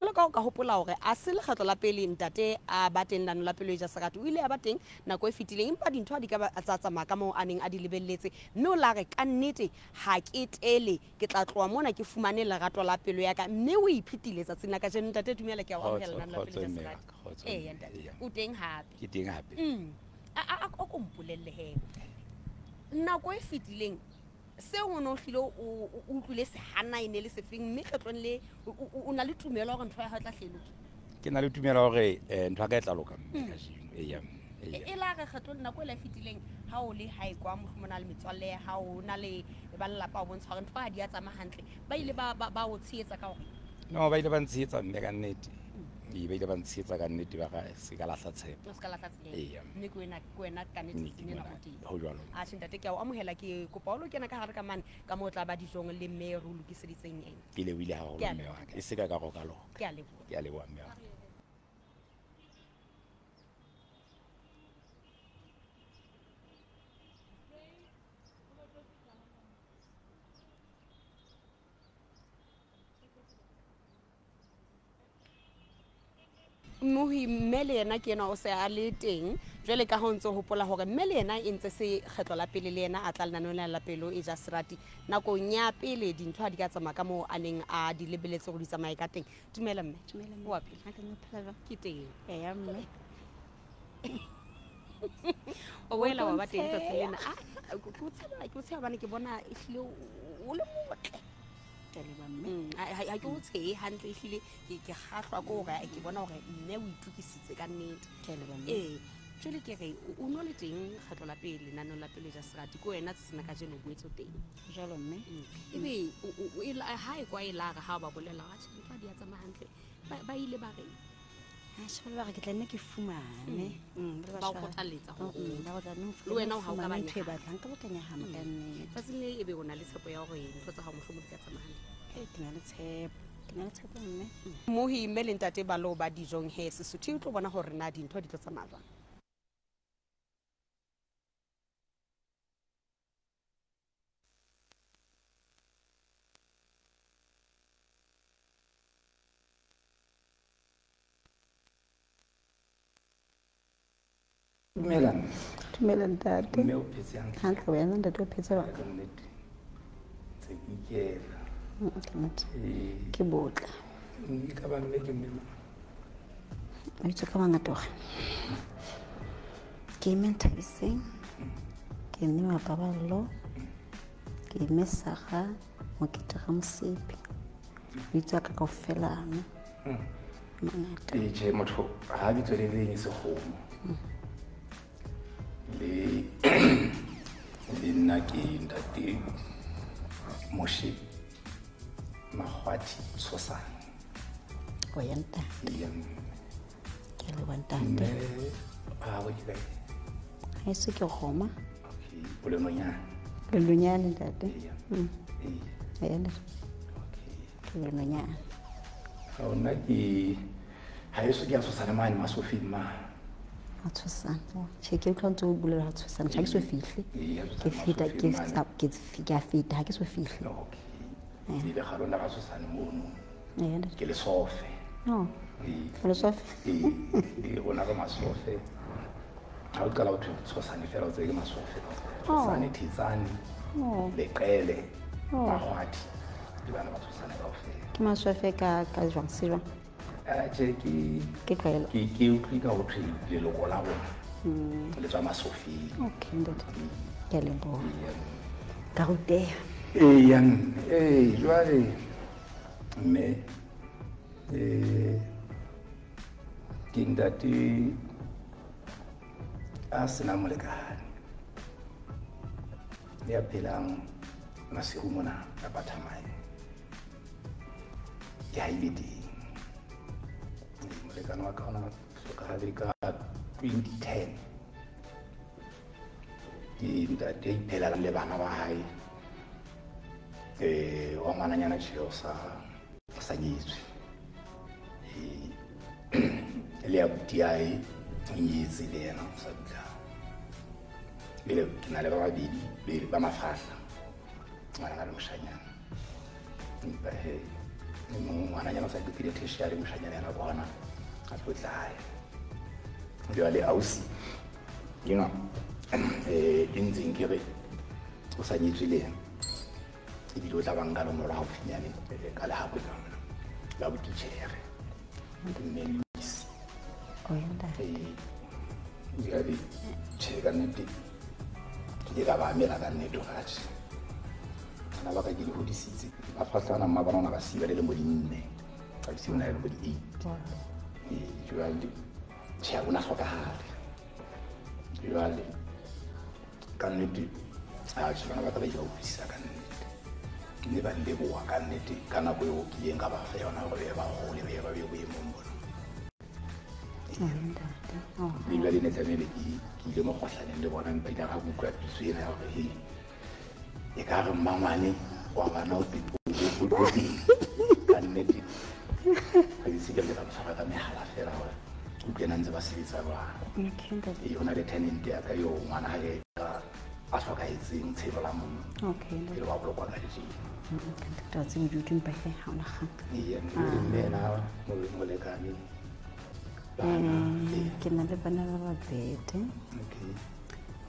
Jwalo ka o ka hopola hore a se lekgetlo la pele ntate a ba teng lano la Pelo e ja Serati, o ile a ba teng nako e fetileng, empa dintho ha di ka tsa tsamaya ka moo a neng a di lebelletse, mme o la re ka nnete ha ke tele, ke tla tloha mona ke fumane lerato la pelo ya ka, mme o iphetile tsatsing la kajeno. Ntate dumela, ke a o amohela lano la Pelo e ja Serati. Eya ntate, o teng hape. Ke teng hape. A ko mpolelle he, nako e fetileng seo o ne o hlile o utlwile se hana e ne le sefeng, mme kgetlong le o na le tumelo hore ntho ya hao e tla hle e loke? Ke na le tumelo hore ntho ya ka e tla loka mme kajeno. Eya, eya. E la re kgetlong nako e la fetileng ha o le hae kwa, mohlomong o na le metswalle ya hao, o na le ba lelapa, o bontsha hore ntho ha di a tsamaya hantle, ba ile ba o tshehetsa ka hore? No, ba ile ba ntshehetsa mme ka nnete. Ee, ba ile ba ntshehetsa ka nnete, ba re se ka lahla tshepo. O se ka lahla tshepo. Eya. Mme ke wena, ke wena ka nnete Mme ke tsatsing lena mona. o teng. Ho jwalo. Atjhe ntate, ke a o amohela, ke kopa o lo kena ka hare ka mane ka moo o tla ba dijong le mme re o lokiseditseng eng. Ke lebohile haholo Ke a mme wa ka. E se ka ka roka loka. Ke a leboha. Ke a leboha mme wa ka. Mohi, mme le yena ke enwa o se a le teng. Jwale ka ha o ntso hopola hore mme le yena e ntse se kgetlo la pele le yena a tla lenaneong lena la Pelo e ja Serati. Nakong ya pele dintho ha di ka tsamaya ka moo a neng a di lebeletse hore di tsamaye ka teng. Dumela mme. Dumela mme. O a phela? Ha ke no phela jwang? Ke teng. Eya mme. O boela wa ba teng tsatsing lena. Ah, ke o tshaba, ke o tshaba hobane ke bona ehlile o le motle. Ke a leboha mme. Ha ke o tshehe hantle, ehlile ke kgahlwa ke hore ke bona hore mme o itokisitse ka nnete. Ke a leboha mme. Ee, jwale ke re o no le teng kgetlo la pele lenaneong la Pelo e ja Serati, ke wena tsatsing la kajeno o boetse o teng. Jwalo mme. Ebe ha e kwa e la re ha o ba bolella hore atjhe ntho ha di a tsamaya hantle, ba ile ba reng? Atjhe, ba re ke tla nne ke fumane. Ba o kgothalletsa hore Ba o tla nne le wena ha o ka ba fumane ntho e nyahama. batlang, ka ba ka nyahama ka nnete. Tsatsing le ebe o na le tshepo ya hore ntho tsa hao mohlomong di tla tsamaya hantle? Ee, ke na le tshepo. Ke na le tshepo mme. Mohi mme le ntate ba lo ba dijong he, Sesotho o tlo bona hore na dintho di tlo tsamaya jwang. Dumela. Dumela ntate. Mme o phetse hantle? Hantle, wena ntate o phetse jwang? Ka nnete. Ntse ke ikela. Ka nnete. Ee. Ke botla. Mme ka ba mme ke mme mang? Mabitso ka mangata hore. Ke mme Nthabiseng, ke mme Mapaballo, ke mme Sarah Mokete Ramosepi. Mabitso a ka kaofela ano. Mangata. Ee, tjhe, motho ha bitso le leng e se kgomo. Le le nna ke ntate Moshe Makgwathi Tshosane. O ya ntate. Eya. Ke a leboha ntate. Mme ha o ke kae? Ha eso ke Roma. Okay, o Lenonyane. Lenonyane ntate. Eya. Eya. Eya ntate. Okay. Ke Lenonyane. Ha ona ke ha eso ke a Tshosane mane Masofeng mane. Ha Tshosane. Tjhe, ke utlwa ntse o bolela ha Tshosane. Tjhe, ha ke so fihle. Eya, Ke feta, ke Masofeng mane. tsa, ke ke a feta, ha ke so fihle. Okay. Ke ile ga lona ga Tshosane mono. Eya, ntate. Ke lesofe. No. Ee. O lesofe? Ee, ee, rona re masofe. Ha o qala ho thwe Tshosane fela, o tsebe ke masofe. Tshosane, Thetsane, Oh. Leqele, Oh. Makgwathi. Ke bana ba Tshosane kaofela. Ke masofe ka jwang, se jwang? Tjhe, Ke tlwaelo. ke utlwe ka ho thwe leloko la rona le tswa Masofeng. Okay, ntate. Ke a leboha. Eya. Ka ruteha. Eya, ee, jwale mme, ke ntate a senang molekane, ya phelang masiu mona kapa Thamae. Ke ha ile teng. Molekane wa ka ona hlokahale ka 2010. Ke ntate a iphelang le bana ba hae. Wa ngwananyana tjhe o sa nyetswe. Le abuti hae o nyetse le yena o sa dula. Pele ke na le ba babedi, ba mafahla. Ngwana le moshanyana. Empa he, Ngwananyana o sa qetile tertiary, moshanyana yena ke hona a tlo tla hae. Jwale ausi enwa e ntseng ke re o sa nyetswe le yena, ebile o tla ba nka lengolo haufinyane ka lehakwe ka mona la botitjhere, mme Louis. Jwale tjhe, ka nnete ke ile ka ba amela ka nnete hore atjhe, bana ba ka ke di hodisitse. Ba fahlana mma bona ona ba siba le lemo di 4, ausi o na le lemo di 8. Jwale tjhe, ha bona hlokahale. Jwale ka nnete atjhe, bana ba ka ba ile ba utlwisisa ka nnete, mme ba nleboha ka nnete ka nako eo ke ileng ka ba fa yona hore ba hole, ba be boemong bona. Mme jwale ne tlamehile ke ile mokgohlaneng le bona, empa ile ka utlwa pitso ena ya hore hei, e ka re mmangwane wa bana o teng ka nnete. Ga ke se ke ka tshwara ka mehala fela hore utlwe ena ntse ba sebetsa jwang. Ee, ho na le tenant ya ka eo ngwana hae a hlokahetseng tshelo la monna, e le wa bolokwa kajeno. Taba tse bodutu, empa he, ha ona kgang. Ee, mme ena molekane, bana? Ke na le bana ba babedi.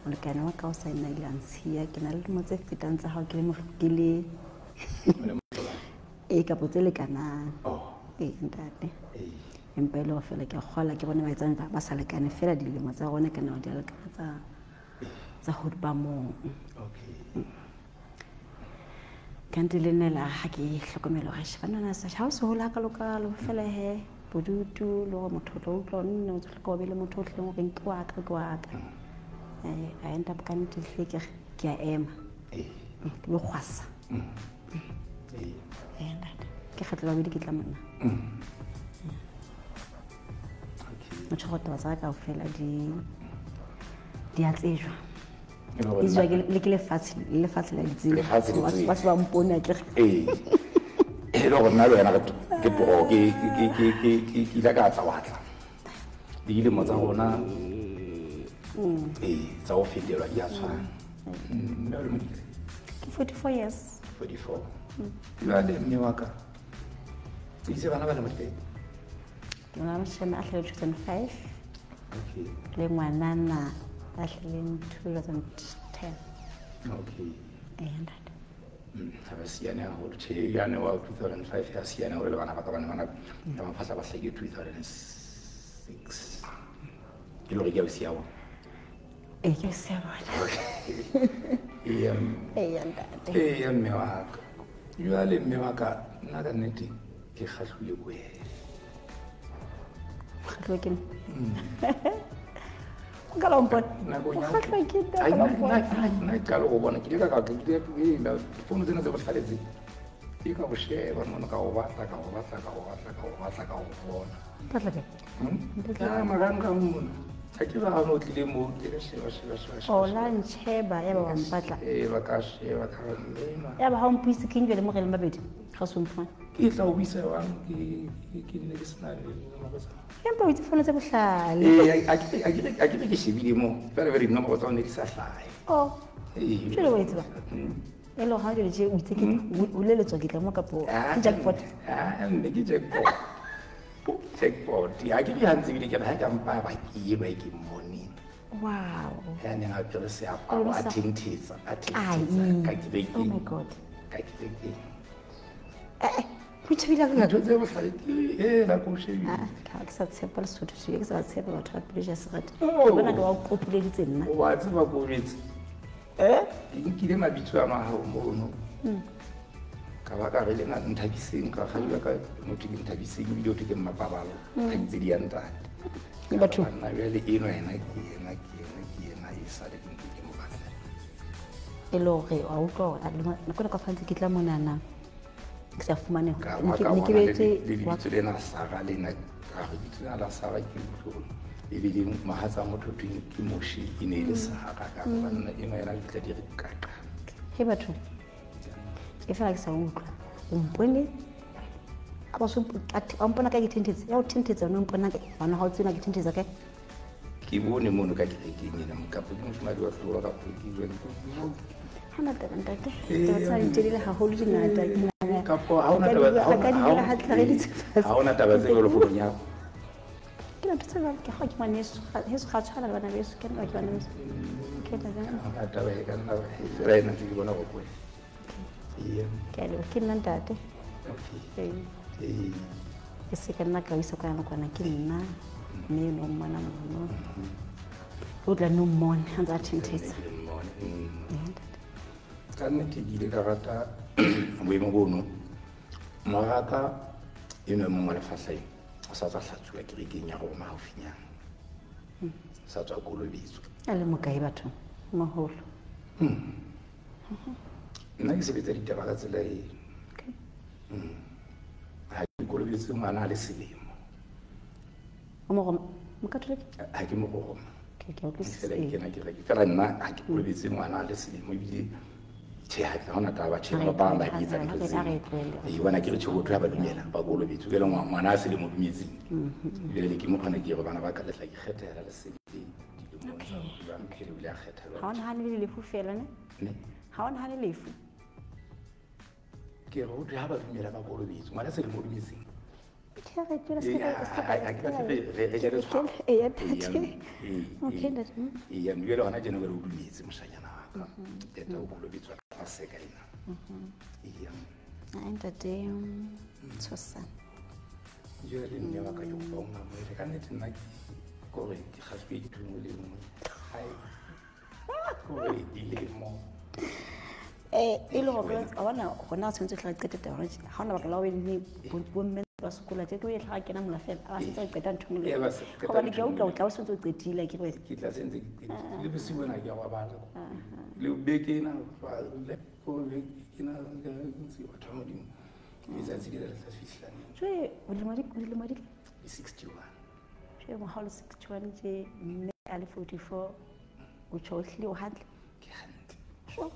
Molekane wa ka o sa ena ile a ntshiya. Ke na le dilemo tse fetang tsa hao, ke le ee, kapo tse lekanang. Ee ntate, empa e le hore fela ke a kgola ke bone ba etsang ba sa lekane fela dilemo tsa rona ka nako di a lekana tsa ho ba mong. Kante le nna la ha ke hlokomela hore banana sa ha o se hola hakalo-kalo fela he, bodutu le hore motho o tla utlwa o nne o hloka o be le motho o tlileng horeng ke wa ka, ke wa ka. A end up ka nnete hle ke re ke a ema, ke lo kgwasa. Ee ntate, ke kgetlo la bobedi ke tla mona. Motho go taba tsa ka kaofela di a tsejwa. Di tsejwa le ke lefatshe, le lefatshe la di tseba. Lefatshe le tseba. Ba se ba mpone akere. Ee. E le hore nna le wena ke toro, ke ile ka tla wa tla. Dilemo tsa rona, ee, tsa ho fetelwa di a tshwana. Mme o le modise? Ke 44 years. 44. Jwale mme wa ka, o itse bana ba lemo di kae? Ke ngwana moshemane a hlahile 2005. Le ngwanana a hlahileng 2010. Ee, ntate. Ha ba siyane haholo. Tjhe, yane wa 2005 ya siyane haholo le bana ba ka bane bana ba mafahla ba hlahile 2006. E le hore ke ausi ya bona? Ee, ke ausi ya bona. Ee, Ee, ntate. Ee, mme wa ka. Jwale mme wa ka, nna ka nnete ke kgahlilwe ke wena. Kgahlilwe ke nna? O ka la o mpona? Nakong ya O kgahlwa ke nna, Ai, o ka la mpona? nna ke qala ho bona, ke ile ka ka, ke ile ka, ke ile, difounu tsena tse bohlaletseng. Ke ka o sheba mono, ka o batla, ka o batla, ka o batla, ka o batla, ka o bona. Batla kae? Ah, marangrang mona. Ha ke ba ha o tlile moo, ke ka sheba, sheba, sheba, sheba, O la sheba. ntjheba, ya ba wa mpatla. Ee, ba ka sheba, ka re, mme ma. Ya ba ha o mpuise ke eng jwale mo re leng babedi? Ga o se o mphumane. Ke tla o buisa jwang? Ke nne ke sena le dinomoro tsa hao. Empa o itse fono tse bohlale. Ee, a ke re ke shebile moo. Fela jwale dinomoro tsa hao ne di sa hlahe. Oh. Ee. Jwale wa e tseba? E le hore ha jwale tje o itse ke o leletswa ke tla mo kapo ke jackpot? Ah, mme ke jackpot. Jackpot. Ha ke re hantle ebile ke re ha ke mpa ba ke ye ba ke mmoneng. Wow. Ya neng a apere seaparo, a Olisa. thenthetsa, a Ai. thenthetsa ka kerekeng. Oh my God. Ka kerekeng. Ho tjhabile ka Ntho tse bohlale ke e la ko shebile. Ah, ha ke sa tshepa Lesotho, tjhe, ke sa tshepa batho ba pele ja serati. Oh. Ke bona ke wa kopuleditse nna. O wa tseba ko jwetse. Eh? Ke nkile mabitso a mahao mono. Ka ba ka re le nna Nthabiseng, ka kgadiwa ka motho ke Nthabiseng, ebile ho thwe ke Mmapabalo, kgaitsedi ya ntate. Ke batho. Ka nna jwale enwa yena ke yena, ke yena, ke yena, e sale ke ntse ke mo batla. E le hore wa utlwa hore a le nako e ka fantse ke tla monana. Ke sa fumane Ka ne ba ke ka ne ke bona beetse le wa lebitso lena Sara lena, ka re lebitso lena la Sara ke utlwe hore ebile mohatsa motho thweng ke Moshe, e ne e le Sara, ka re banna enwa yena di tla di re qaqa. He batho, e fela ke sa utlwa. O mpone, a ba so a a mpona ka ke thenthetse, ya o thentetsa o mpona ka, bana ha o tsena ke thentetsa kae? Ke bone mono ka kerekeng ena, kapo ke mofumahadi wa Tlora, kapo ke jwang? Ha na taba ntate. Ee, Taba tsa di telele haholo di ngata, ke nahana. Kapo ha ona taba ha ona taba tse jwalo founung ya hao. Ke na ntho tse jwalo ke ga ke ngwaneso heso ga tshwana le bana beso ke nna ke bana beso. Okay ntate. Ha taba e ka nna fela ena ke bona go kwe. Ee. Ke a leboha ke nna ntate. Okay. Ee. Ke se ka nna ka isa kwana kwana ke nna mme eno mmona mono. O tla nno mmone a ntse a thenthetse. Ka nnete ke ile ka rata boemo bono. Moraka eno e mong wa lefahleng o sa tswa hlatsuwa kerekeng ya Roma haufinyana. Sa tswa kolobetswa. A le mokae batho moholo? Nna ke sebetsa ditaba ka tsela e. Ha ke kolobetse ngwana a le selemo. O Moroma? Mokatholike? Ha ke Moroma. Ke a utlwisisa. Fela ke kena kereke. Fela nna ha ke kolobetse ngwana a le selemo ebile tjhe ha ke hona taba tjhe ba bang ba di etsa ntho tseo. Ee bona ke re tjhe ho thwe ha ba dumela ba kolobetswe ke le ngwana a selemo dumetseng. Jwale ke mo kgona ke re bana ba ka le tla ke kgethela le se dilemong tsa ba mphele o ile a kgetha. Ha o nahane le lefu fela ne? Ha o nahane lefu. Ke re ho thwe ha ba dumela ba kolobetswe ngwana selemo dumetseng. Ke re tswela se ka ha ke batle re jale tshwao. Ee ntate. Okay ntate. Ee jwale hona tjena o dumetse moshanyana wa ka. Teta o kolobetswa ka seka ena. Ee. Ai ntate tshosa. Jwale mme wa ka ke kopa o nkamohele ka nnete nna ke kore ke kgahluwe ke ntho e nngwe le e nngwe. Hai. Kore dilemo. E le hore wa bona rona o tshwanetse ho hla re qete taba hona tje. Ha hona baka la ho be bo mme ba sokola tje ke o e hlaha kena mola fela a ba sentse re qeta ntho e nngwe le e nngwe. Hobane ke a utlwa o tla o sentse o qetile akere wena. Ke tla sentse ke qetile. Le bosiu bona ke a robala. Le beke ena le beke ena ntse batho ba Modimo. Letsatsi le le tla fihla neng? Jwale o dilemo di kae? Ke 61. Jwale ngwaga o le 61 tje mme a le 44 o tjho o hlile o hantle? Ke hantle. Sure.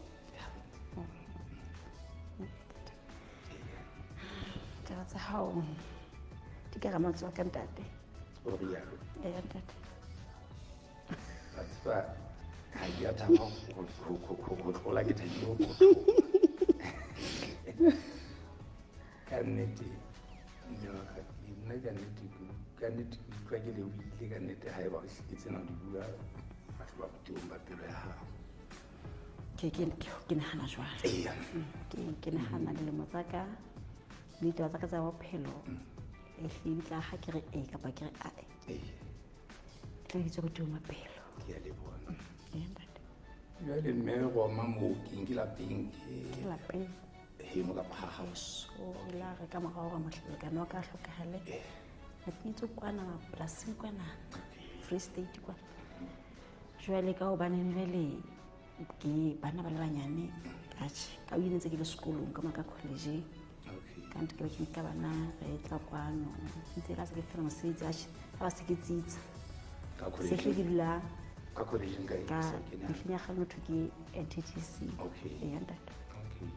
Taba tsa hao di ka ramatsoa ka ntate. O rialo? Ee ntate. Wa tseba ha ke a thaba ho tlola ke thabile ho ka nnete mme wa ka nna ka nnete ke utlwa ke lebohile ka nnete haeba o hlile tsena o di bua batho ba botebong ba pelo ya hao. Ke nahana jwalo. Ke nahana dilemo tsa ka le ditaba tsa ka tsa bophelo e hlile di tla ha ke re ee kapa ke re ae. Ke tla di tswa botebong ba pelo. Ke a leboha. Ee ntate. Jwale mme Roma moo keng ke lapeng ke lapeng heno kapa ha hao? So la re ka morao hore molekane wa ka a hlokahale. Re tenyetswe kwana polasing kwana Free State kwana. Jwale ka hobaneng jwale ke bana ba le banyane atjhe ka o ile ntse ke le sekolong ka mona ka college. Ka ntho ke ba ke nka bana re tla kwano ntse la se ke fela mosebetsi atjhe ha ba se ke tsitsa. Ka Se hle college? ke dula Ka college nka e ka sa kena? mehleng ya kgale motho ke NTTC. Okay. Ee ntate. Okay.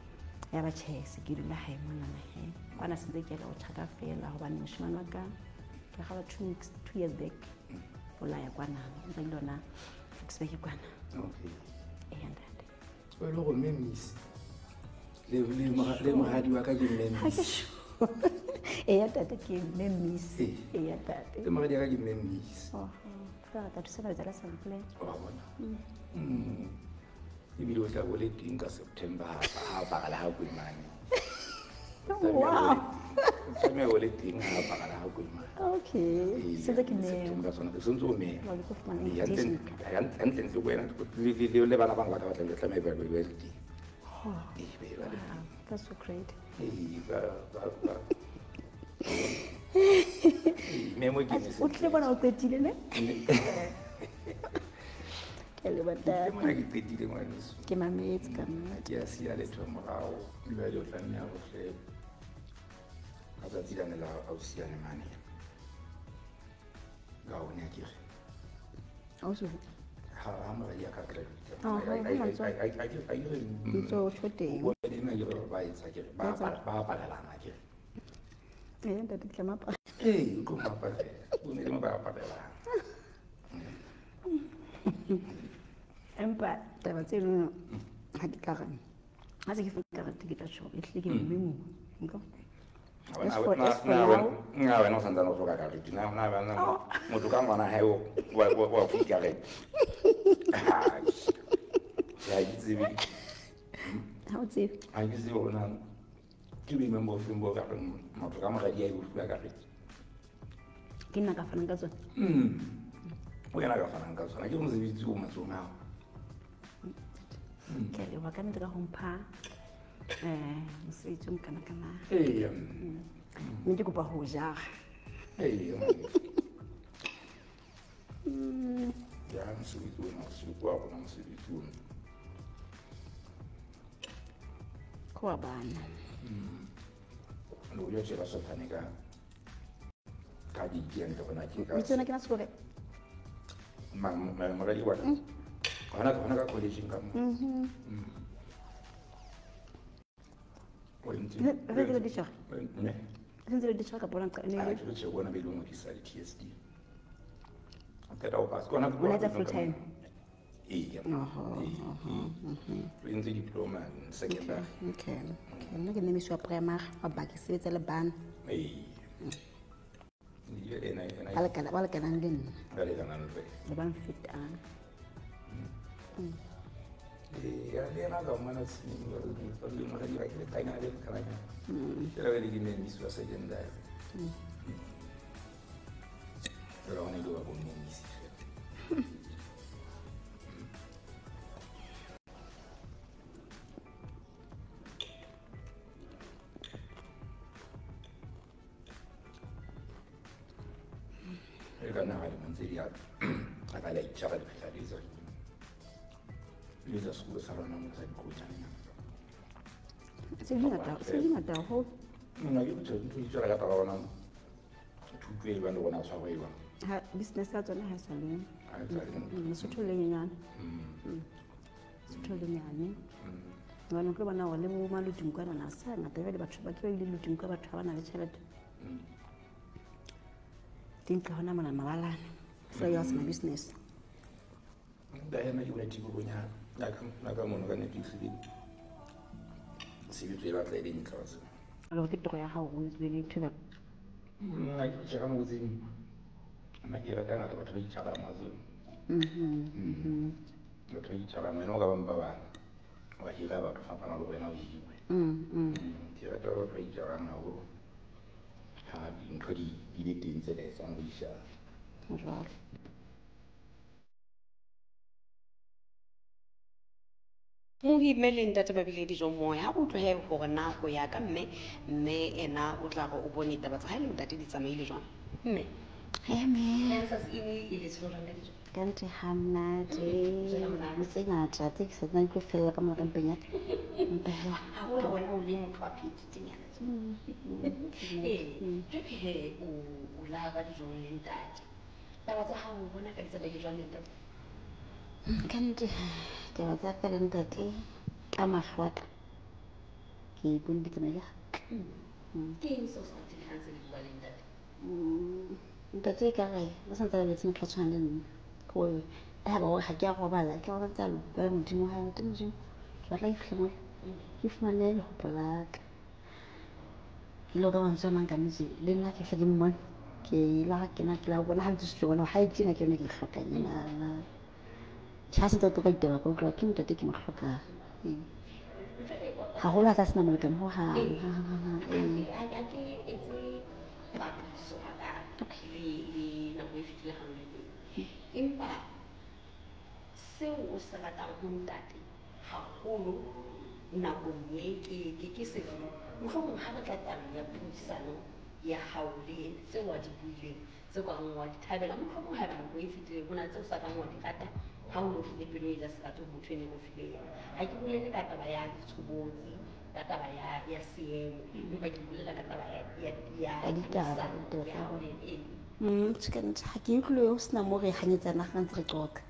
Ya ba tjhe se ke dula hae monana he. Kwana se ntse ke ya ka bothata fela hobane moshemane wa ka ke ga ba 2 years back. O la ya kwana ntse ke lona Ficksburg kwana. Okay. Ee ntate. O le gore mme Miss le moradi wa ka ke mme Ha ke Miss. sure. Ee ntate ke mme Miss. Ee. Ee ntate. Le moradi wa ka ke mme Miss. Oh, ka ka thusa ba la sample. Wa bona? Ebile o tla bo le teng ka September ha apara ha Koemane. Wow. Tlameha o le teng ha apara ha Koemane. Okay. Se ntse ke mema. September sona se ntse o mema. Wa ke fumana Ee, invitation. hantle ntle ko wena le bana bang ba ka batla tlameha ba be le teng. Ee, ba le teng. That's so great. Ee, ba. Ee, memo ke ne O tlile bona o qetile ne? Ke le batla. Ke mona ke qetile ngwaneso. Ke mametse ka nnete. Ha ke a siya letho morao. Jwale o tlameha ho hle ka tsatsi lane la ausiane mane. Ka one akere. Ausi Ha moradi a ka graduate. Oh, ha mantswe. Ntse o tjho teng. Bo le nna ke re ba etsa akere, ba aparelana akere. Ee ntate ke tla mo apara. Ee, o tlo mo aparela. O ne le mo ba aparelang. Empa taba tseno ha ke tla re ha se ke fumane karete ke tla tjho, ehlile ke mme mo. Nko. As for now. Na wena o santsane o hloka karete. Na na motho ka ngwana hae o wa fuwa karete. Ha ke tsebe. Ha o tsebe. Ha ke tsebe hore na ke boemong bo feng bo ka reng motho ka moradi a e fuwa karete. Ke nna ka fanang ka tsona. O yena ka fanang ka tsona. Ke mosebetsi o matsohong a hao. Ke a leboha ka nnete ka ho mpha mosebetsi o mokanakana. Eya. Mme ke kopa ho jara. Eya. Ya mosebetsi ona, mosebetsi wa rona, mosebetsi ona. Ke wa bana. Le hoja tje ba sa fane ka di-hantle hore na ke ka. Lebitso lena ke la sekolo kae? Moradi wa ka. Hona ka college-eng ka moo. O entse. Re ntse le ditjhere? Ne. Re ntse le ditjhere kapa ona nqa- ne Ah, le- ke tjhe bona be le ngodisa le TSD. O qeta ho pass. Ke ona O etsa full time? Eya. Oho, O entse diploma secondary. Okay. Okay. Nna ke nne wa primary wa ba ke sebetsa le bana. Ee. Ena ena Ba lekana ba lekanang le nna. ba lekanang le wena. Le ba mfetang. Ee, le yena ka mmona le moradi wa ke le tanya le lekananyana. Fela wele ke memisi wa secondary. Fela hona ile wa bo memisi fela. E ka nna ga lemong tse di a ka la itjara di fihla di etsa le etsa sekolo sa rona mo sa dikgutshwane. Se di ngata, se di ngata haholo. Nna ke botho ntho di tswela ka taba bona thuto e bang le bona tshwaro e bang. Ha business ya tsona ha sa le. Ha e sa le. Lesotho le nyenyane. Lesotho le nyane. Hobane o tlo bona hore le bo maluting kwana na sa ngata jwale batho ba ke ba ile luting kwa batho ha ba na le tjhelete. Di ntle hona mona mabalane. So ya sena business. Nka ena ke bona tikoloho ya ya ka mono ka nnete ehlile tshebetso e batla e le ntle wa tseba. Jwale ke toro ya hao hore o be le ntho e Nna ke tjheka mo tseng. Nna ke rata ngata batho ba itjarang wa tseba. Batho ba itjarang wena o ka ba mpa bana. Wa hira batho fapana le wena o hiriwe. Ke rata batho ba itjarang haholo. Ha dintho di le teng tse ka etsang ho ishara. Jwalo. Mohi mme le ntate ba bile dijong moya ha o utlwe hore na ho ya ka mme mme ena o tla re o bone taba tsa hae le ntate di tsamaile jwang mme. He mme. Kansas e ne e le tsholo jwang ka dijo? Ka nnete ha monate. Tse ngata tse ke sa tsebang di tlo fella ka mora mpeng ya ka. Empa hee. Haholo wena o le motho wa phetinyana. Ee, jwale he o la ba dijong le ntate. Taba tsa hao o bona ka di tsamaile jwang le ntate? Ka nnete taba tsa ka le ntate ka mahlo a ka ke ipone di tsamaile hantle. Ke eng seo o se rateng ha ntse le bua le ntate? Ntate ekare o sa ntse a lebetse motho a tshwanang le nna. Ke hore le ha ba hore ha ke a robala ke robetse a bua Modimo ha ntate Modimo ke batla ke fihle mole ke fumane lehopo la ka. Ke ile ka mantswe a mang ka nnete le nna ke hle ke mmone ke ile ha kena ke la bona ha ntse ke bona ha e tjena ke yona ke e hlokang ena. Tjhe ha se ntse a qoqa ditaba ka utlwa ke ntate ke mo hlokang. Haholo ha tla sena molekane hohang. Ee. Ha ke etse papiso le nako e fetileng ha o le teng. Empa seo o se ratang ho ntate haholo nakong e ke sefe? Mohlomong ha re tla tabeng ya puisano ya hao le yena tseo a di buileng tse ka reng wa di thabela mohlomong haeba nako e fetileng ho na le tseo o sa kang wa di rata ha o no tlile pelo e ja serato ho motho ene o file yona. Ha ke bolele ka taba ya ditshobotsi, ka taba ya seemo, empa ke bolela ka taba ya Ya ditaba, puisano ditaba ya tsa hao rona. le yena. Tjhe ka nnete ha ke utlwe ho sena moo re hanyetsana ha ntse re qoqa.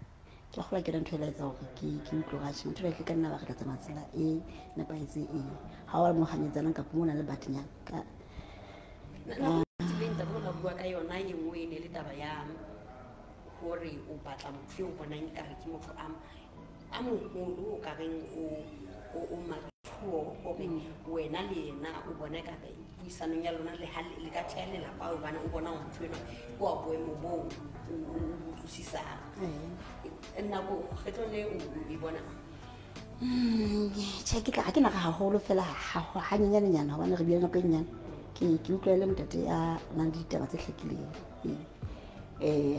Ke kgolwa ke yona ntho e la etsa hore ke utlwe hore atjhe motho e ka nna ba re ka tsamaya tsela e nepahetseng eo. Ha wa mo hanyetsanang kapa mo na le batinyana ka Nako e fetileng ntate o la bua ka yona e nngwe e ne le taba ya hore o batla motho eo o bonang ekare ke motho a moholo o ka reng o mature. mature hore wena le yena o bone ka re puisanong ya lona le ha le ka theha lelapa hobane o bona motho enwa ke wa boemo boo o utlwisisang. Nako kgetlo le o e bona? Tjhe, ke tla ga ke naga haholo fela hanyenyanenyana hobane re bile nako e nyenyane. Ke utlwa le ntate ya nang le ditaba tse hlakileng.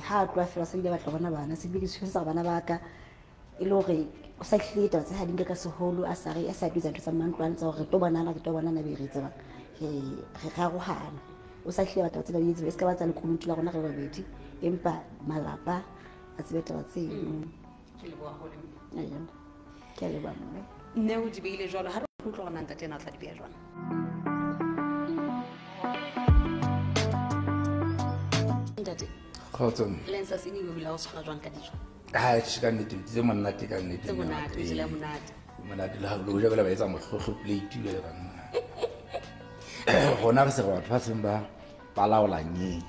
Ha a tloha fela se bile batla bona bana, se bile ke tshosetsa bana ba ka e le hore o sa hlile taba tse ha di nke ka seholo, a sa re a sa etsa ntho tsa mantlwane tsa hore re tlo bonana, re tlo bonana be re tsebang. Re rarohana. O sa hlile batla tseba di tsebe, se ka ba tsa lekunutu la rona re babedi, empa malapa a tsebe taba tseno. Ke leboha haholo. Ke a leboha mme. Nne o di beile jwalo, ha re utlwa hore na ntate ena o tla di beha jwang. Ntate. Kgotso. Lensa se ne o bile o tshwara jwang ka dijo? Ha tjhe, ka nnete tse monate ka nnete. Tse monate, tse monate. Monate le ha lo ja bela ba etsa mohlohlo plate le banna. Rona re se re batho ba seng ba balaola nyeng.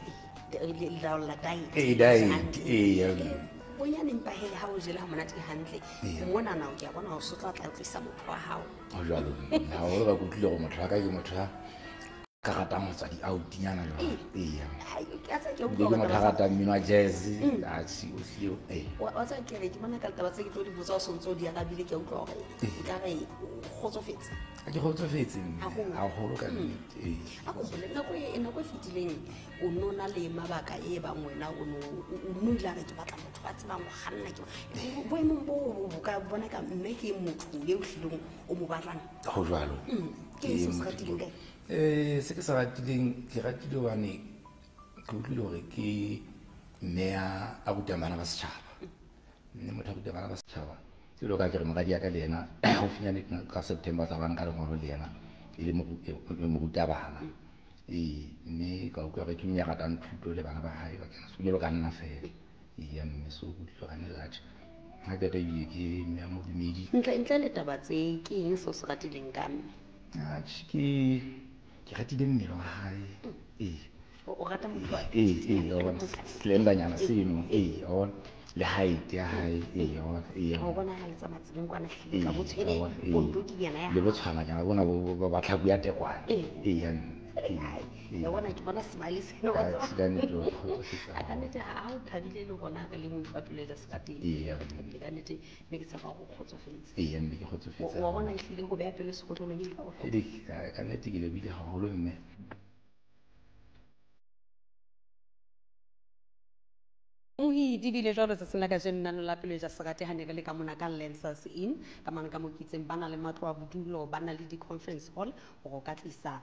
Le laola diet. Eh, diet, eh. Bonyane empa he ha o jele ha monate hantle. Mona na o ke a bona o sotla tla tlisa motho wa hao. Ho jwalo. Ha o ba kutlile gore motho wa ka ke motho ya ka ratang ho tswa di-out-nyana jwalo. Ee. Hai, ke a tseba ke Ebile ke utlwa motho a hore ratang mmino wa jazz. Atjhe, o hlile, ee. Wa tseba ke re ke bona ka ditaba tse ke tlo di botsa o sontso o di arabile, ke a utlwa hore nkare o kgotsofetse. Ha ke kgotsofetse mme, Haholo. haholo ka nnete, ee. A ko bolelle, nako e fetileng o no na le mabaka e bang wena o no, o no ile a re ke batla motho a tsebang ho kganna, ke boemong bo, bo ka bona ka mme ke motho eo hlileng o mo batlang. Ho jwalo. Ke eng se o se ratileng kae? Se ke se ratileng, ke ratile hobane ke utlwile hore ke mme a rutang bana ba setjhaba. Mme motho a rutang bana ba setjhaba, ke jwalo ka ke re moradi ya ka le yena, haufinyane ka September tla ba nka lengolo le yena, e le morutabana. Ee, mme ka utlwa hore ke mme ya ratang thuto le bana ba hae ba kena sekolo jwalo ka nna feela. Eya, mme so ke utlwile hore ha ne atjhe, ha qeta ebile ke mme ya modumedi. Ntle le taba tse, ke eng se o se ratileng ka mme? Atjhe, ke ratile mmele wa hae. Ee. O rata motho wa Ee, ee, wa bona, slendernyana seno. Ee, wa bona, le height ya hae. Ee, wa bona, ee. Ha o bona ha le tsamaya tseleng kwana, hlile ka Ee, bo tshwere wa bona, ee. koloi yena ya Le botshwananyana bona bo ba tlhaku ya tekwane. Ee. Ee, ya mme. Ee, Hai, ee. ya bona, ke bona smile seno, wa Ha, tseba. se ka nnete, o kgotsofetse Ha, ka haholo. nnete, ha o thabile le rona re le motho wa pelo ya serati. Ee, ya mme. Ka nnete, mme ke tshepa hore o kgotsofetse. Ee, ya mme, ke kgotsofetse Wa bona haholo. ehlile ho beha pelo sekotlolong e ka bohlokwa. Ee, ka nnete ke lebohile haholo mme. Mohidi bile jwalo tsatsing la kajeno nano la pelo ja serati ha ne re le ka mona ka Lancers Inn, ka mane ka mokitseng ba na le matlo a bodulo, ba na le di-conference hall hore o ka tlisa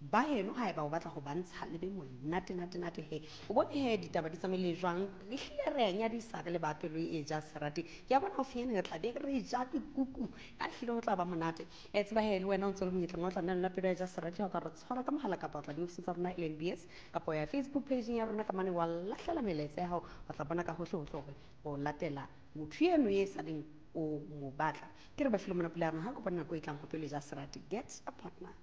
ba heno haeba o batla ho ba ntsha le be monate nate nate he. O bone he ditaba di tsamaile jwang, re hlile re a nyadisa re le ba pelo e ja serati. Ke a bona haufinyane re tla be re ja dikuku, ka hlile ho tla ba monate. Tseba he le wena o ntse o le monyetleng wa ho tla nna le pelo e ja serati, ha o ka re tshwara ka mohala kapa wa tla diofising tsa rona LNBS kapa ya Facebook page ya rona ka mane wa lahlela melaetsa ya hao, wa tla bona ka hohle hohle hore o latela motho eno e sa leng o mo batla. Ke re ba hlile mona pula ya rona, ha kopana nako e tlang ho pelo e ja serati. Get a partner.